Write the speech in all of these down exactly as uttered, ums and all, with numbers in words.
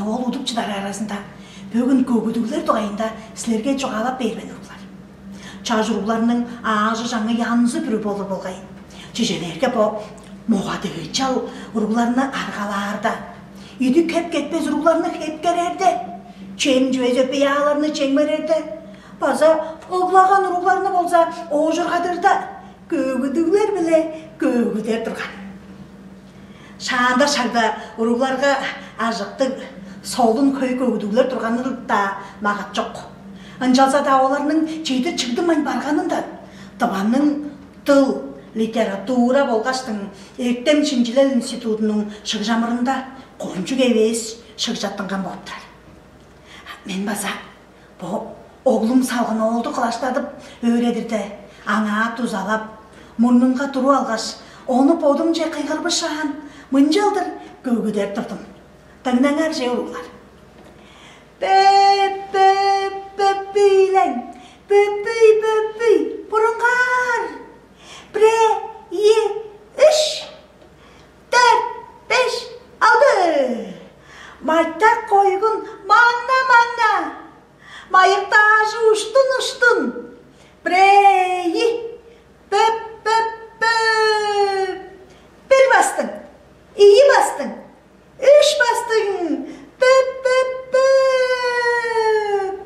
Ол удуп чыдар аразында бөгүн көгүдүглер дугайында силерге чугаалап бээр мен, уруглар. Чаш уругларның аажы-чаңы янзы-бүрү болур болгай. Чижелээрге, бо могадыычал уругларны аргалаарда, идик хеп кетпес уругларны хепкерерде, чем чүвези быяаларны чемгерерде база ыглаган уругларны болза оожургадырда, көгүдүглер-биле көгүдер турган. Шаанда шагда уругларга ажыктыг солун хөй көгүдүглер турганын-даа магат чок. Ынчалза-даа оларның чедир чыгдымайн барганындан Тываның дыл, литература болгаштың эртем-шинчилел институдунуң шыгжамырында кончуг эвээш шыгжаттынган болуп турар. Мен база бо оглум Салгын-оолду кылаштадып өөредирде, аңаа дузалап, мурнунга туруп алгаш, ону бодумче кыйгырбышаан, мынчалдыр көгүдер турдум. Дыңнаңар че, уруглар. Бөп-бөп-бөппүйлең, бөппүй-бөппүй, бурунгаар! Бре, ийи, үш, дөрт, беш, алды. Майтак койгун маңна-маңна, майыктаажы уштун-уштун. Бирээйи, бөп-бөп-бөөп. Бир бастың, ийи бастың, үш бастың, бөп-бөп-бөөп.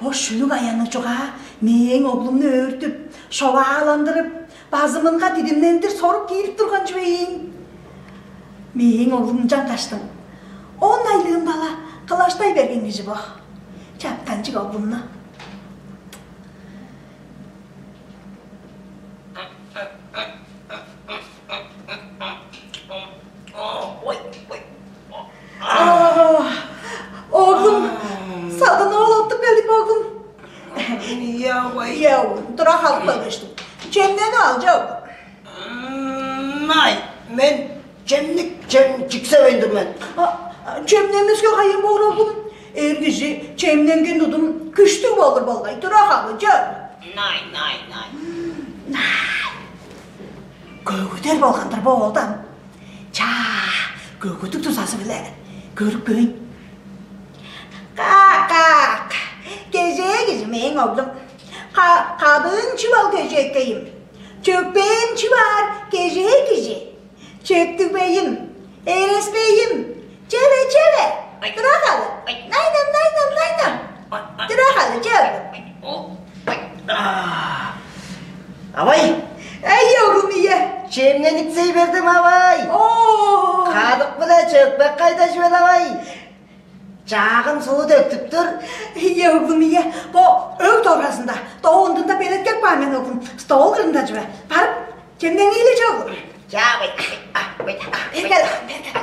Бо шүлүк аянныг чугаа мээң оглумну өөртүп, шовааландырып, базымынга дидимнендир сорук киирип турган чүве ийин. Мээң оглум ынчангаштың он айлыында-ла кылаштай берген кижи бо. Чаптанчыг оглумну. Оглум, Салгын-оол, оттуп келдиң бе, оглум? Ийе, авай. Ийе, оглум, тура халып келгештиң. Чемненип ал, чок. Най, мен чемник, чем чиксевейн тур мен. Чемнемеске кайын боор, оглум? Эр кижи чемненген тудум күштүг болур болгай, тура халы, чор. Най, най, най. Най. Көгүдер болган-дыр бо оолдан. Чаа, көгүдүг дузазы-биле көрүп көрейн. Как, как, кежээ кижи мээң оглум. Ка-, кадыын чүп ал, кежээкейим. Чөкпээн чүп аар, кежээ кижи. Чөктүгбейим, эреспейим. Чеве, чеве. Тура халы. Найнам, найнам, найнам. Тура халы, чеве. Авай! Эй, оглум, ийе. Чемнениксей бердим, авай. О! Кадык-биле чөкпек кайда чүвел, авай? Чаагын суу төктүп тур. Ийе, оглум, ийе. Бо өг доразында, доо ындында белеткеп каан мен, оглум. Стол кырында чүве. Барып, чемнеңийле, че, оглум. Чаа, авай. Бергел, бергел.